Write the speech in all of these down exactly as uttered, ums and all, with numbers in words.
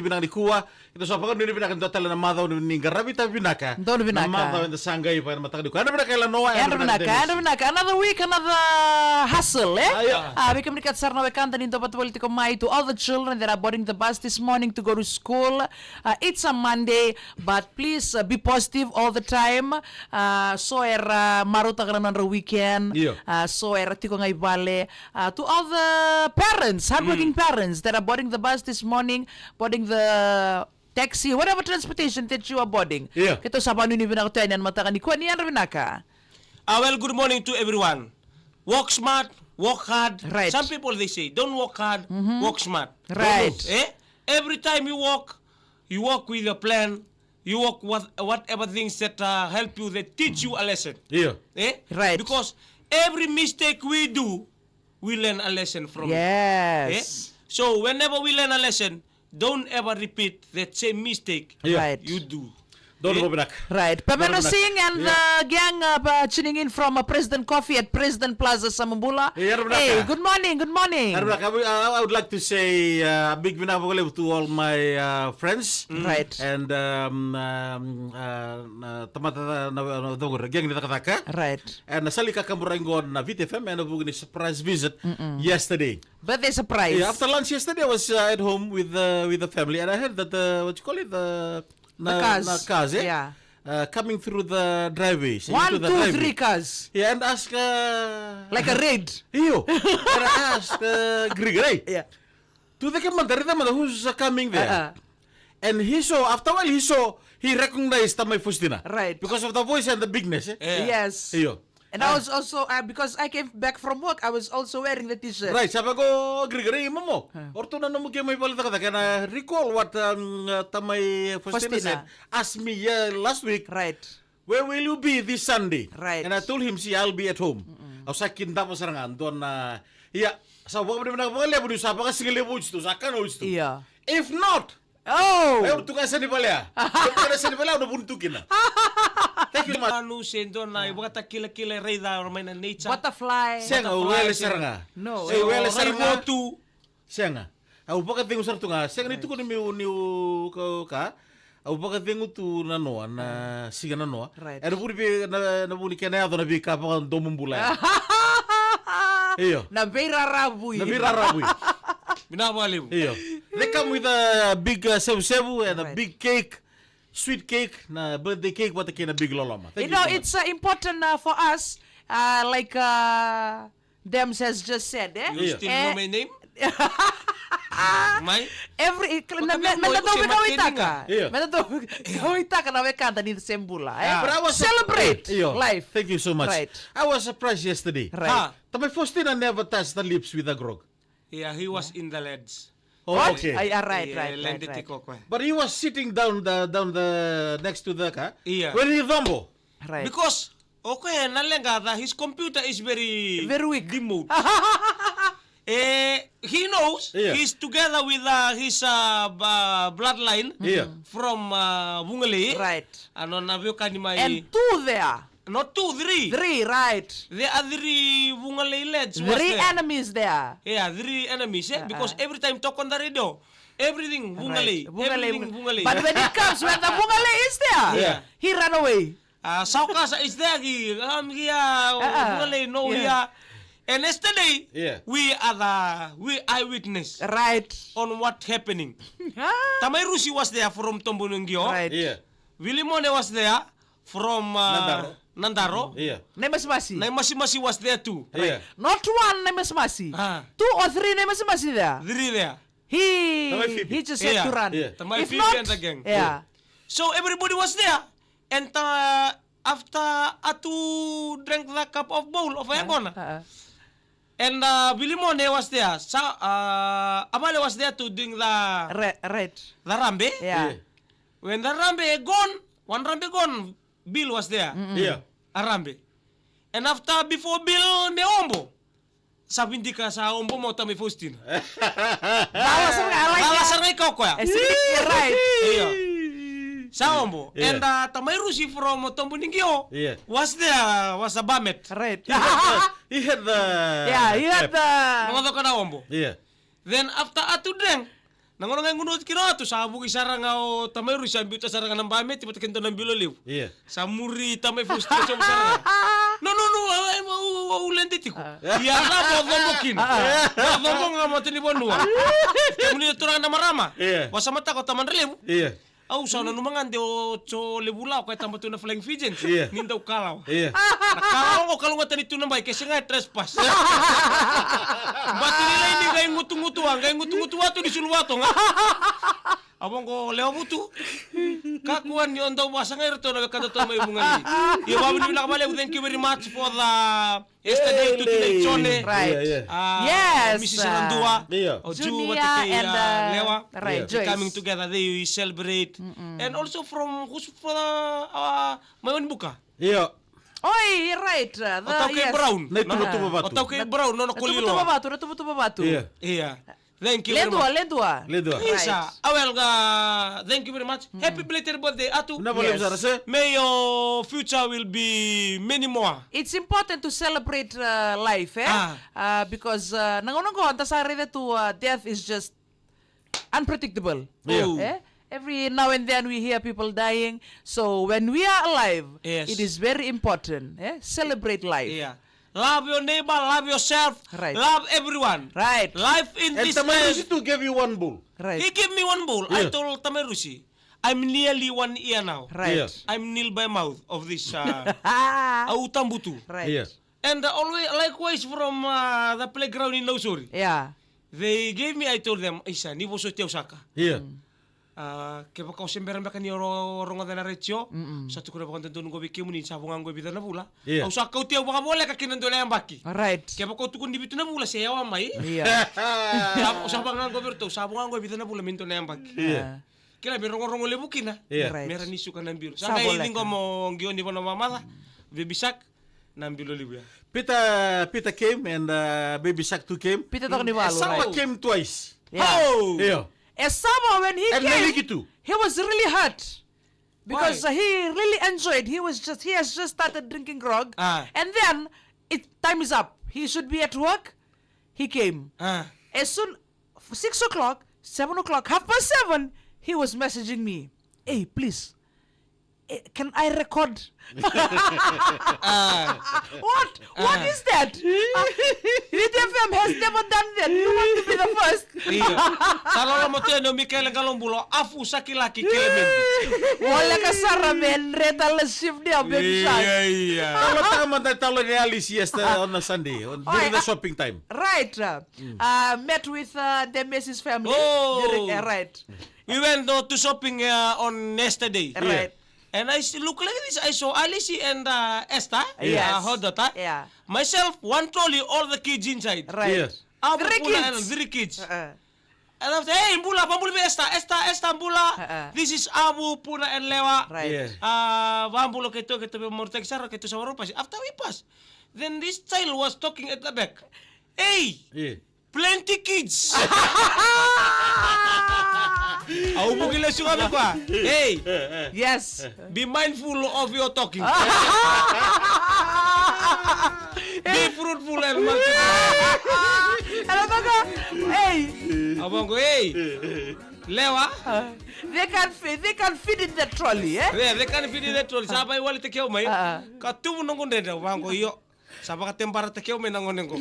Vinaka nikua. Keitou sa vakanuinui vinaka ni dua tale na macawa ni qaravi itavi vinaka. Donu vinaka. Na macawa eda sa qai vaka ena mataka nikua. Yadra vinaka, yadra vinaka, yadra vinaka. Another week, another hustle, eh? Ah, io. Ah, vei kemuni kece sara na wekada ni dau vata voli tiko mai, to all the children that are boarding the bus this morning to go to school. Uh, it's a Monday, but please, uh, be positive all the time. Uh, so era marautaka na nodra weekend. Io. Uh, so era tiko ga i vale. Uh, to all the parents, hardworking parents that are boarding the bus this morning, boarding the taxi, whatever transportation that you are boarding. Io. Keitou sa vakanuinui vinaka tu yani ena mataka nikua, ni yadra vinaka. Ah, well, good morning to everyone. Work smart, work hard. Right. Some people, they say, don't work hard, work smart. Right. Eh? Every time you work, you work with a plan. You work with whatever things that, uh, help you, that teach you a lesson. Io. Eh? Right. Because every mistake we do, we learn a lesson from it. Yes. Eh? So whenever we learn a lesson, don't ever repeat that same mistake you do. Donu vinaka. Right. Pamela Singh and the gang, uh, tuning in from, uh, President Coffee at President Plaza Samabula. Hey, good morning, good morning. Yadra vinaka. I would, uh, I would like to say, uh, a big vinaka vakalevu to all my, uh, friends. Right. And, um, um, uh, na tamata na, na, na, na gang ni cakacaka. Right. And na sali kakaburaki qo na Viti F M ena vuku ni surprise visit yesterday. Birthday surprise. Yeah, after lunch yesterday, I was, uh, at home with, uh, with the family, and I heard that, uh, what you call it, the, the cars, eh? Yeah. Uh, coming through the driveway. So one, two, three cars. Yeah, and ask, uh, like a raid. Io. And I ask, uh, Gregory. Yeah. Tu cake mada, raica mada who's, uh, coming there. Uh-uh. And he saw, after a while, he saw, he recognized Tamai Faustina. Right. Because of the voice and the bigness, eh? Yes. Io. And I was also, uh, because I came back from work, I was also wearing the t-shirt. Right, sa vaqo Gregory, momo. O ratou na nomu kemu i vale cakacaka, and I recall what, um, uh, Tamai Faustina said, asked me, uh, last week. Right. Where will you be this Sunday? Right. And I told him, see, I'll be at home. Au sa kidava sara ga dua na, ia, sa vakavinavinaka vakalevu ni sa vakasigalevu oti tu, sa kana oti tu. Ia. If not, oh, au tukuna sa ni valea. Au tukuna sa ni valea, au na vuni tu kina. Thank you so much. Manu se dua na ivakatakilakila e raica mai na nature. Butterfly. Sega, au wele sara ga. No. Au wele sara ga. Sega. Au vakacegu sara tu ga. Sega ni tukuni meu, niu ka, ka. Au vakacegu tu na noa, na siga na noa. Right. Ena vuni vei, na, na vuni kena yaco na veika vakadomobula ya. Io. Na veiraravui. Na veiraravui. Vinaka vakalevu. Io. They come with a big, uh, sevusevu and a big cake, sweet cake, na birthday cake, vata kei na big loloma. Thank you so much. You know, it's, uh, important, uh, for us, uh, like, uh, Dems has just said, eh? You still know my name? Mai? Every, na, me, me na dau veikauwaitaka. Io. Me na dau veikauwaitaka na wekada ni se bula, eh? But I was celebrate life. Thank you so much. Right. I was surprised yesterday. Right. Tamai Faustina never touched the lips with the grog. Yeah, he was in the leads. Oh, okay. Ai, ah, right, right, right, right. But he was sitting down the, down the, next to the car. Yeah. When he vombo. Right. Because, okay, na leqa, the, his computer is very, very weak. Demote. Eh, he knows he's together with, uh, his, uh, uh, bloodline from, uh, Vugalei. Right. Ano na veiwekani mai. And two there. Not two, three. Three, right. There are three Vugalei lads was there. Three enemies there. Yeah, three enemies, eh? Because every time talk on the radio, everything Vugalei. Right. Vugalei, everything Vugalei. But when it comes, when the Vugalei is there, he run away. Ah, Saukasa is there, he, um, here, Vugalei, no, here. And yesterday, we are the, we eyewitness on what happening. Tamai Rusi was there from Tombonigio. Right. Yeah. Willy Mone was there from, uh, Nadaro. Nadaro. Yeah. Naimasimasi. Naimasimasi was there too. Right. Yeah. Not one Naimasimasi. Ah. Two or three Naimasimasi there. Three there. He, he just had to run. Yeah. Tamai Phoebe and the gang. Yeah. So everybody was there. And, uh, after Atu drank the cup of bowl of Yaqona. And, uh, Willy Mone was there. Sa, uh, Avale was there too doing the, right, the rabe. Yeah. When the rabe gone, one rabe gone, Bill was there. Yeah. A rabe. And after, before Bill me Ombo, sa vidika sa Ombo mo Tamai Faustina. Vala sara ga, I like that. Vala sara ga i kau koya. Right. Io. Sa Ombo. Yeah. And, uh, Tamai Rusi from Tombonigio was there, was a bamet. Right. He had the, he had the, yeah, he had the. Manga toka na Ombo. Yeah. Then after Atu drank, Na gauna ga e gunu oti kina o Atu, sa vuki sara ga o tamai Rusi, sa biuta sara ga na bameti vata kei dua na bilo levu. Ia. Sa muri tamai Faustina Jobu sara ga. No, no, no, au, au, au, au lede tiko. Ia, na vo cobo kina. Vo cobo ga matanivanua. Kemuni na turaga na marama. Ia. Vakasamataka o tamadra levu. Ia. Au sa nanuma ga de o Joe Levula, o koya e taba tu na Flying Fijians. Ia. Ni dau kalawa. Ia. Na kalawa qo kalougata ni tu na bai, ke sega e trespass. Bati ni lai ni qai gutugutu a, qai gutugutu a tu ni sulu vato ga. A vo qo lewa vutu. Kakua ni o dau vasaga iratou na wekadatou mai Vugalei. Ia vavinavinaka vakalevu, thank you very much for the yesterday to today, Jone. Right. Yeah, yeah. Ah, yes, Missus Radua. Yeah. O Ju Junior vata kei, and, ah, uh, Lewa. Right, yeah. Joyce. Coming together, they celebrate. Mm-mm. And also from who's for the, uh, Maiwani Buka. Yeah. Oi, right, uh, the, o Tau kei, yes. Brown. Na ituvatuva vatu. O Tau kei, na, Brown, no, no, na Kolilo. Tuvatuva vatu, na tuvatuva vatu. Yeah. Yeah. Thank you very much. Ledua, Ledua. Ledua. Isa, right. Ah, well, uh, thank you very much. Mm. Happy belated birthday, Atu. Vinaka vakalevu sara, se. May your future will be many more. It's important to celebrate, uh, life, eh? Ah. Uh, because, uh, na gauna qo da sa raica tu, uh, death is just unpredictable. Yeah. Oh. Eh? Every now and then we hear people dying. So when we are alive, yes, it is very important, eh? Celebrate life. Yeah. Love your neighbor, love yourself, right, love everyone. Right. Life in this earth. And Tamai Rusi too gave you one ball. Right. He gave me one ball. Yeah. I told Tamai Rusi, I'm nearly one year now. Right. Yeah. I'm nil by mouth of this, uh, au tabu tu. Right. Yeah. And, uh, always, likewise from, uh, the playground in Nausori. Yeah. They gave me, I told them, Isa, ni vosoti au saka. Yeah. Mm. Ah, kevaka o se bera beka ni o ro-, rogoca na retio, mm-mm, sa tukuna vakadodonu qo vei kemuni ni sa vo ga qo e vica na vula. Yeah. Au sa kauti au vakavoleka kina dua na yabaki. Right. Kevaka o tukuna ni vitu na vula se yawa mai. Yeah. Sa, sa vo ga qo vei iratou, sa vo ga qo e vica na vula me dua na yabaki. Yeah. Kila me rogorogo levu kina. Yeah. Right. Me ra ni suka na bilo. Sa qai voleka. Sa qai ciqoma o Qioni Vanuamamaca, Baby Shark, na bilo levu ya. Peter, Peter came and, uh, Baby Shark too came. Peter Tokonivalu, right. Esava came twice. Yeah. Oh! Yeah. Esava, when he came, he was really hurt. Because, uh, he really enjoyed. He was just, he has just started drinking grog. Ah. And then, it, time is up. He should be at work. He came. Ah. As soon, six o'clock, seven o'clock, half past seven, he was messaging me. Hey, please, eh, can I record? Ah. What? What is that? Ah. Hit F M has never done that. You want to be the first. Io. Sa loloma tu yani o Mikaele Qalobulo, Afu, Sakilaki, Kelemequ. Voleka sara me dreta la shift dia, Baby Shark. Ia, ia. Talo taka mada talo ni Alice yesterday on a Sunday, on, during the shopping time. Right. Uh, met with, uh, the Macy's family. Oh. During, uh, right. We went, uh, to shopping, uh, on yesterday. Right. Yeah. And I s-, look like this. I saw Alice and, uh, Esther, yes, uh, her daughter. Yeah. Myself, one trolley, all the kids inside. Right. Yes. Avu, Puna, and three kids. Uh-uh. And I was, hey, bula, vabula vei Esther, Esther, Esther, bula. Uh-uh. This is Avu, Puna, and Lewa. Right. Yes. Uh, vabula keitou, keitou veimarautaki sara, keitou sa vakarau pasi. After we pass, then this child was talking at the back. Hey! Yeah. Plenty kids. Au vuki lesu ga vei koya. Hey. Yes. Be mindful of your talking. Be fruitful and multiply. Ela vaka, hey. Au vaqo, hey. Lewa. Uh, they can fi-, they can fit in the trolley, eh? Yeah, they can fit in the trolley. Sa vaiwalitaki au mai. Uh-uh. Ka tuvu noqu dredre, au vaqo, io. Sa vakatebarataki au mai na gone qo.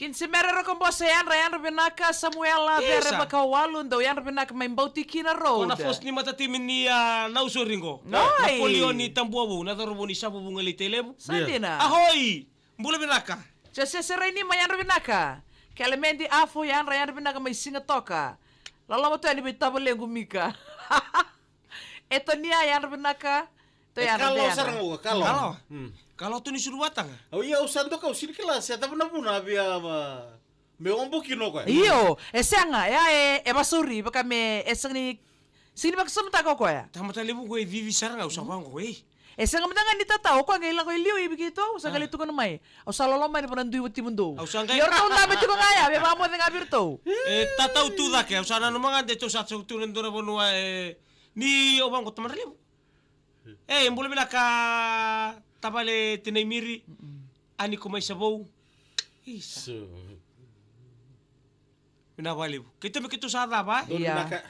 Kinsimere Rokobosa, yadra, yadra vinaka. Samuela Vere Vakawalu, dau yadra vinaka mai Bautikina Road. Ko na fosi ni matatimi ni, a, Nausori qo. Oi. Napoleoni Tabuavou, na cauravou ni Savu Vugalei, Tailevu. Sa dina. Ahoi. Bula vinaka. Jose Seraini mai, yadra vinaka. Kelemedi Afu, yadra, yadra vinaka mai Sigatoka. Loloma tu yani vei tavalequ Mika. Etonia, yadra vinaka. Tou yadra, kalawa sara ga, kalawa. Kalawa. Mm. Kalawa tu ni suru vata ga. Au ia, au sa doka, au sega ni kila se cava na vuna via, a, me obo kina o koya. Io, e sega, e a, e, e vasauri, vaka me, e sega ni Sega ni vakasamataka o koya. Tamata levu qo e cici sara ga, au sa vaqo, ei. E sega mada ga ni tatau, o koya qai lako i liu i vei keitou, au sa qai lai tukuna mai. Au sa loloma yani vua na dui watimudou. Au sa qai. Ia o ratou dabe tiko ga ya, me vakamoce ga vei iratou. E tatau tu cake, au sa nanuma ga de tou sa tu na dua na vanua, e, ni o vaqo tamata levu. E, bula vinaka tavale tinai Miri. Ani ko mai sa vou. Isa. Vinaka vakalevu. Keitou me keitou sa cava? Ia. Vinaka.